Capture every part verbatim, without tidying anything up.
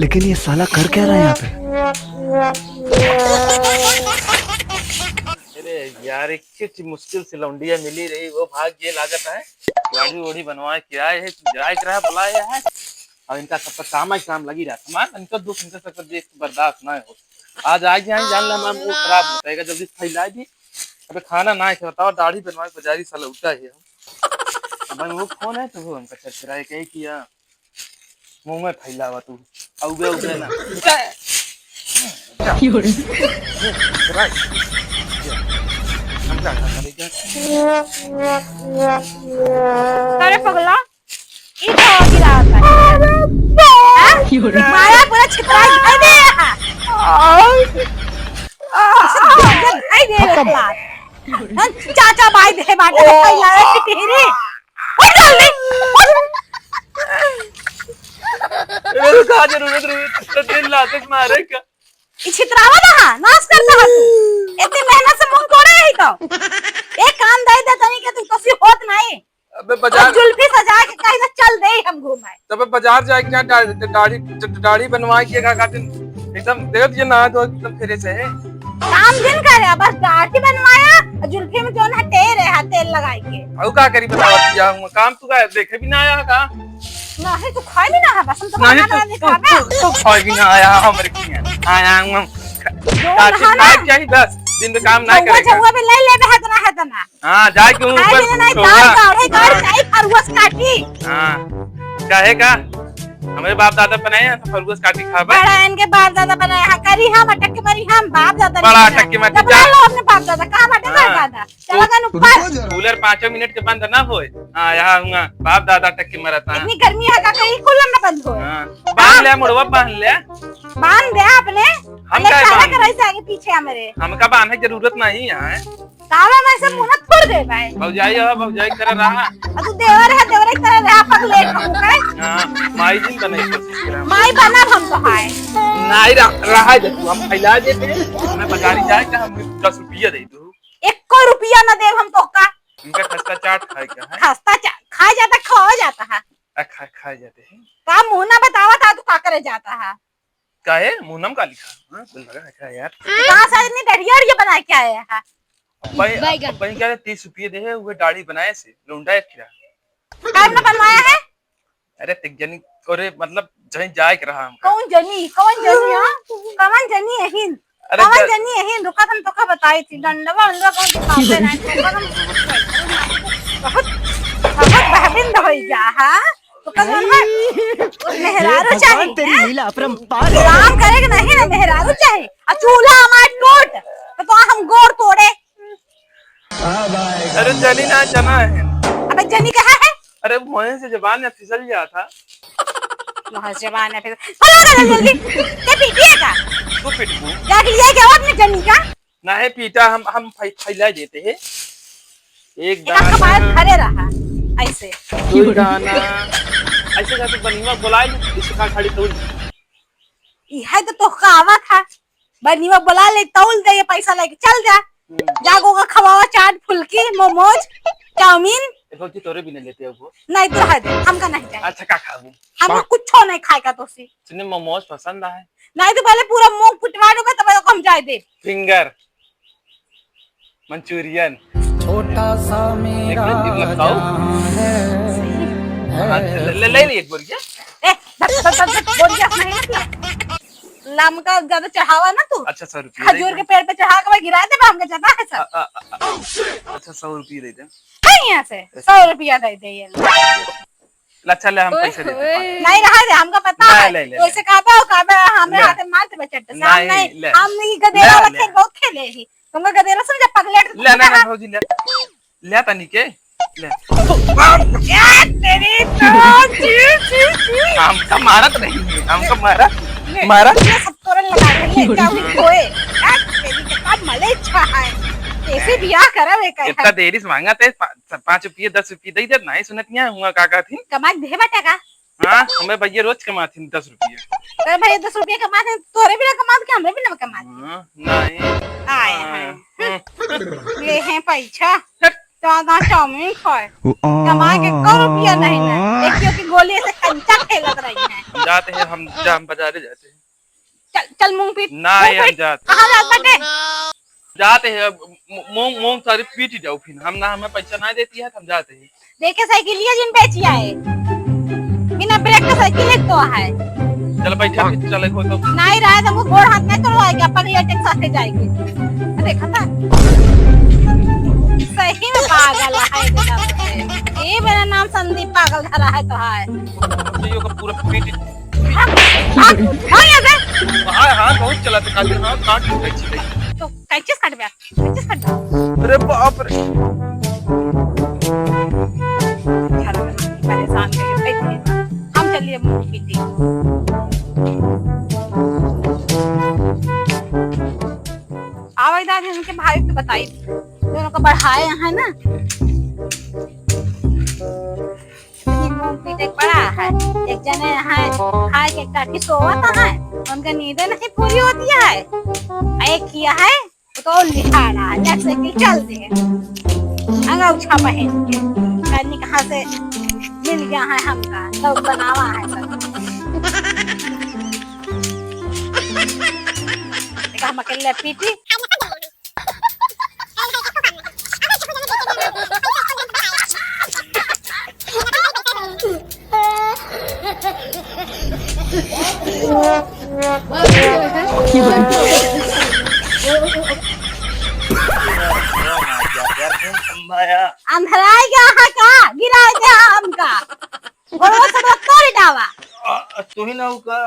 लेकिन ये साला कर क्या रहा है यहाँ पे? अरे यार, एक चीज मुश्किल से लौंडिया मिली रही, वो भाग ये लागत है। दाढ़ी ओढ़ी बनवा के आए हैं, जाए के रहा, बुलाए हैं। और इनका सबका काम ही काम लगी रहा, हमार इनका दुख, इनका सबका देख के बर्दाश्त ना हो। आज आ जाए, जान ले हमारा मूड खराब होता है, जल्दी फैला दी। अबे खाना ना है, बताओ, दाढ़ी बनवा के बाजारी साला उठा है। अब वो कौन है, तो वो हमका चरचराए, कहे कि या मुंह में फैलावा तू, अउबे, अउबे ना। अरे पगला, ई का गिरा होता है? हाँ? मारा पूरा छितरा दिखाई दे रहा। दिखाई दे रहा। हाँ, चाचा भाई दे बाटे दिखाई ला रहे तेरे। उठ जल्दी, उठ। अरे का जरूरत रही, तो दिल लाते मारे का? ई छितरावा ना, नाश करता है तू। इतनी मेहनत से मुंह तोड़े है तो। एक काम दे दे तनी के तू कसी होत नहीं। अबे और बाजार जुल्फी सजा के कहीं ना चल दे हम घूमे। तबे बाजार जाए क्या दा-, दाढ़ी, दाढ़ी बनवाए के का खातिर एकदम देख ये ना तो एकदम फेरे से है। काम दिन करे, बस दाढ़ी बनवाया और जुल्फी में जो ना टेर है, हाँ, तेल लगाई के। और का करी बतावा क्या हुआ? काम तू का देखे भी ना आया का? नहीं, तू खाए भी ना है, बस हम तो नहीं, बहाना तो, लगा तो, दिखावे। तो, तो खाए भी ना आया, हमरे की है। आया हूँ हम। जो काटे नहाना। खाए चाहिए, बस दिन में काम ना झउआ, करेगा। झउआ भी ले लेबे है तना, है तना। हाँ, जाए के खाए ऊपर भी नहीं, झउआ। दाल गाढ़े, गाढ़े हाँ। नहीं, फरुआ से काटी। हाँ, काहे का? हमारे बाप दादा बनाए हैं, तो फरुआ से काटी खाबे। बड़ा इनके बाप दादा बनाए हैं, करी हम, अटक के मरी हम, बाप दादा बड़ा नहीं अटक के बनाए। मरी, जब जा। ला लो अपने बाप दादा, कहाँ बाटे हाँ। बाप दादा? चला गन ऊपर। कूलर पाँचों मिनट के बंद ना होए। हाँ, यहाँ हुआ बाप दादा टक के मरत है। इतनी गर्मी है का कहीं कूलर ना बंद होए? हाँ, बांध ले, मुड़वा बांध ले। बांध दे अपने। हम अपने काहे सारा बांध? कराई से आगे पीछे हमारे। हमका बांधे की जरूरत नहीं है। साला मैं से मुंह ना फोड़ दे भाई। भौजाई हो, भौजाई करे रहा। अब तू देवर है, देवर की तरह रहा, पगले कहूँ का। हाँ, माई जी बने की कोशिश करे। माई बना हम तो हाय। नहीं रहा, रहा दे तू, हम फैला देते हैं। हमें बाजारी जाए कि हम दस रुपया दे दो। एको रुपया न देब हम तोहका। इनका खस्ता चाट खाए का है? खस्ता चा-, खाए जाता, खाओ जाता है। आ, खा-, खाए जाते हैं। का मुंह ना बतावा था, तू का करे जाता है? काहे? मुंह नम का लिखा? हाँ, तो लगा है का यार? तो कहाँ से इतनी डरिया उरिया बना के आया है? भाई, बैगन। भाई क्या है, तीस रुपये दे है, वो दाढ़ी बनाए से, लौंडा एक किरा। काहे ना बनवाया है? अरे, ते जनी, अरे, मतलब, जहीं जाए के रहा हमका। कौन जनी? कौन जनी, हाँ? कौन जनी अहिन? अरे, कौन ज- जनी अहिन? रुका, हम तोका बताई थी। डंडवा, उंडवा कौन दिखाते नहीं? बहुत, बहुत बहबिंद होई जा, हाँ? तो कल उनमें मेहरारू चाहिए, तेरी हाँ? लीला अपरंपार है। काम करे के नहीं ना, मेहरारू चाहिए। आ चूल्हा हमार टूट, तो, तो हम गोड़ तोड़े। अरे जनी ना, जना है। अबे जनी कहाँ है? अरे मुँह से जबान में फिसल गया था। मुँह से जबान में फिसल, अरे, अरे, जल्दी। ते पीटी है का? तू पीटबू। जाके लिया क्या अपने जनी का? नहीं पीटा, हम, हम फै-, फैला देते हैं। एक एक दाना। आपका बाल खड़े रहा, ऐसे। दो दाना। ऐसे करके बनिया बुला ली, इसका खड़ी तोड़। यह तो तोहका आवा था। बनिया बुला ले, तौल दे, ये पैसा लेके चल जा। हम्म। जागो का खवावा चाट, फुल्की, मोमोज, चाउमीन। ए, भौजी, तोरे भी नहीं लेते हो वो? नहीं, तो रह दे, हमका नहीं चाहिए। अच्छा, का खाबू? हमका कुछो नहीं खाए का तोसी। सुने, मोमोज पसंद है। नहीं तो पहले पूरा मुंह पिटवा दूंगा, तब तो हम जाए दे। फिंगर, मंचूरियन। छोटा सा मेरा एक मिनट, एक मिनट, खाओ। जहां है, हाँ, है। ले, ले, ले, ले, एक बोरिया। ए, धत, धत, धत, धत, बोरिया नहीं है। लमका ज्यादा चढ़ावा ना तू। अच्छा, सौ रुपया खजूर दे के दे। पेड़ पे चढ़ा के वही गिरा दे, हमके ज्यादा है सर। आ, आ, आ, आ, अच्छा, सौ रुपया दे दे। है यहाँ से, सौ रुपया दे दे ये। अच्छा, ले, हम पैसे देते हैं, पाँच। नहीं रहा दे, हमका पता है। ले, ले, ले। वैसे कहबे हो, कहबे, हमरे ले। हाथ में मार देबे चट्टे से। हम नहीं, नहीं, ले। हम नहीं गदेला ले, वाला ले। खेल बहुत खेले ही। तुमका गदेला समझे, पगलेट ले, ना, ना, भौजी, ले। ले तनी के, ले। ए, तेरी तो, छी, छी, छी। हमका मारत नहीं है, हमका मारा, ले, मारा। ये सब तोरे लगा के ले जाओ, खोए। ए, तेरी के का मले इच्छा है। कैसे बियाह करब है, इतना देरी से मांगा थे, पा-, पाँच रुपये, दस रुपये दे दे, नहीं सुनत नहीं हुआ, का कहती? कमा के देबा टका। हाँ, हमें भैया रोज कमाती हैं दस रुपये। अरे भैया, दस रुपये कमाते हैं, तोरे भी ना कमाते, कि हमरे भी ना कमाते? हाँ, नहीं। आए हाँ। हैं। हम्म। ले हैं पैसा। हट। ज्यादा चाउमीन खाए। ओ, आ। कमाए के एको रुपया नहीं ना। देखियो कि गोली से कंचा खेलत रही है। हम जाते हैं, हम जा, हम बाजारे जाते हैं। चल, चल मूंग पीट, नहीं, मूंग हम पीट। जाते हैं। कहाँ जात बाटे? जाते हैं, अब मू-, मूंग, मूंग सारी पीट जाओ फिर। हम ना, हमें पैसा ना देती है, तो हम जाते हैं। देखे साइकिलिया जिन बेचिया है, बिना ब्रेक के साइकिल एक तो है। चल बैठा, फिर चले हो तो। नहीं रहा तो वो गोड़ हाथ नहीं तोड़वाएगा, पगली अटैक साथे जाएगी। देखा था, सही में पागल है एकदम से। ये मेरा नाम संदीप पागल धरा है तो है। ये का पूरा पीट हाँ, हाँ, हाँ, यहाँ से। हाँ, हाँ, बहुत चला था, काट, हाँ, काट, कैंची, कैंची। तो कैंची से काट बे, कैंची से काट बे। अरे बाप रे। परेशान करके बैठ गए। हम चलिए मूंग पीटे। आवे दादी, उनके भाई को बताई, दोनों को बढ़ाए हैं ना। ये मूंग पीटे पड़ा है, एक जने है, खाए के काटी सोवत है, उनका नींद नहीं पूरी होती है। एक किया है, वो तो लिखा रहा है, जैसे कि चल दे, अंगौछा पहन के, कहनी कहाँ से मिल गया है हमका, तो बनावा है सब। देखा, हम अकेले पीटी। अंधराई गया है का? गिराए दे हमका। गोड़वा से तो तोड़ डावा। आ, तू ही ना हो का?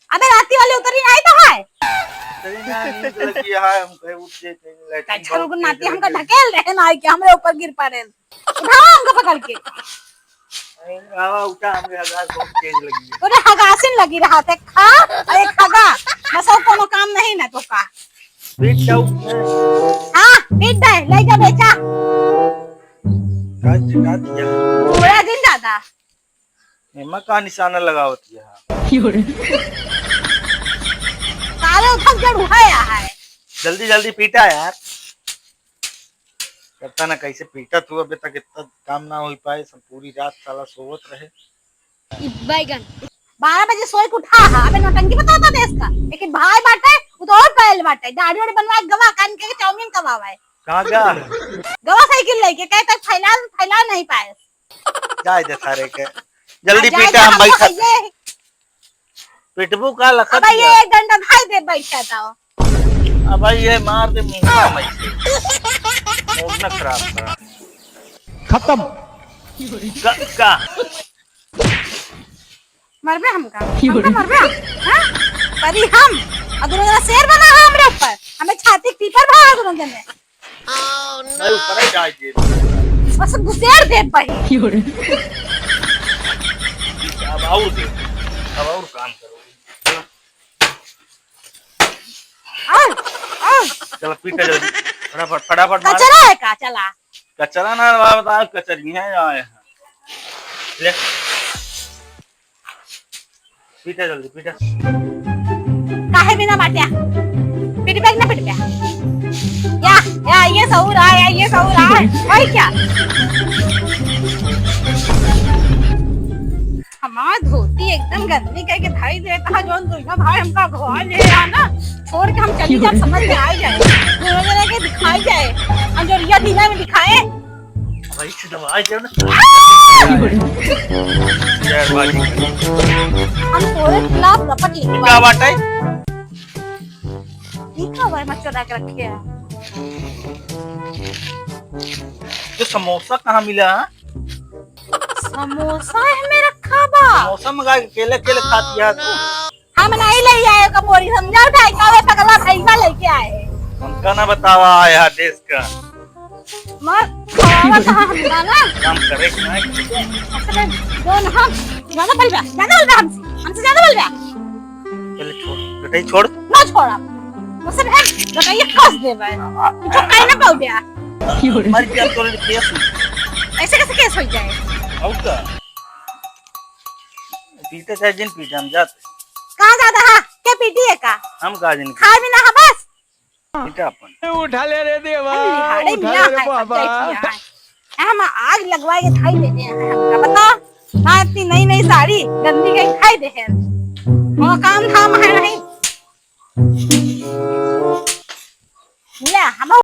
अबे राती वाली उतरी नहीं तो है। उतरी ना, नींद लगी है, हम कहे उठ जाते हैं, लेकिन अच्छा, बहुत रुको, तेज नाती हमका लगी है। ढकेल रहे ना, कि हमरे ऊपर गिर पड़े। उठाओ हमको पकड़ के। अरे, आवा, उठा, हमरे हगास बहुत तेज लगी है। तोरे हगासिन लगी रहा थे, खा, अरे खगा, बस और कोनो काम नहीं ना तो का। पीट जाऊ। हाँ, पीट दे, ले जा बेचा। का चिल्ला दिया? पूरा दिन दादा। एमा का निशाना लगावत है? सारे उठक जड़ उठाया है। जल्दी, जल्दी पीटा यार। पता ना कैसे पीटा तू, अबे तक इतना काम ना हो पाए, सब पूरी रात साला सोवत रहे। ई बैगन। बारह बजे सोए के उठा हा, अबे नौटंकी बतावता देश का। लेकिन भाई बाटे, वो तो और पायल बाटे। दाढ़ी वाढ़ी बनवाए गवा, कान के चाउमीन कमावा है। कहाँ गवा? गवा साइकिल लेके, कहे तक फैला, फैला नहीं पाए। जाए दे सारे के। जल्दी आ, जाए पीटा, दे, हम हम बैठा तो थे। ये पिटबू का लखत अब ये गया। एक डंडा भाई दे बैठा था। अब ये मार दे मुंह में से। मूड ना खराब करा। खत्म। का, का? मरबे हमका? हमका मरबे? हाँ? परी हम? और दोनों जना शेर बना है हमरे ऊपर। हमें छाती पीपर भा है दोनों जने। भाई, ऊपर ही जाए दे। बस घुसेड़ दे भाई। अब और दे। अब और काम करो। और, और। चलो, पीटा जल्दी। फटाफट, फटाफट मार। कचरा है का? चला। कचरा ना, बाबा, बताओ, कचरी है, आए हैं। ले। पीटा जल्दी, पीटा। काहे बिना बाट्या? पिटबे कि ना पिटबे? या, या, ये सहूर आ, या, ये सहूर आ, और क्या? हमार धोती एकदम गंदी करके भाई देता है, जोन दुइनो भाई हमका घोआ ले रहा ना, छोड़ के हम चली जाब, समझ में आ जाए, दोनों जना के दिखाई जाए, हम जो रिया दीना में दिखाए। भाई से दबाए जाओ ना। जय बाजी। हम तोरे खिलाफ रपट लिखवा का बात है? ई का भाई मत चोरा के रखे है। तो समोसा कहाँ मिला? समोसा है में रखा बा। समोसा मंगा के अकेले अकेले खाती है तू। हम नहीं ले आए का बोरी, समझा उठाए का वे पगला भैया लेके आए। हमका ना बतावा आया देश का। मत खावा कहाँ हमका ना। काम करे कि नहीं? असल में दोन हम ज्यादा बोल रहा, ज्यादा बोल रहा हमसे, हमसे ज्यादा बोल रहा। पहले छोड़, बेटा ही छोड़। ना छोड़ा। मुझसे बहन, बेटा ये कस दे भाई। जो कहीं ना पाओ गया। मर गया तो केस। ऐसे कैसे केस हो जाए? और का? पीटे चाहे जिन पीटे, हम जाते। कहाँ जाता है? क्या पीटी है का? हम कहाँ जिन पीटे? खाए भी ना है बस। बेटा अपन। उठा ले रे देवा, अरे, निहारे उठा मिला ले रे है, बाबा। सब जाए किया है। हम आग लगवा के खाई देते हैं हमका, बता। ना इतनी नई नई साड़ी गंदी गई खाई दे है। वो काम धाम है नहीं। ले, हम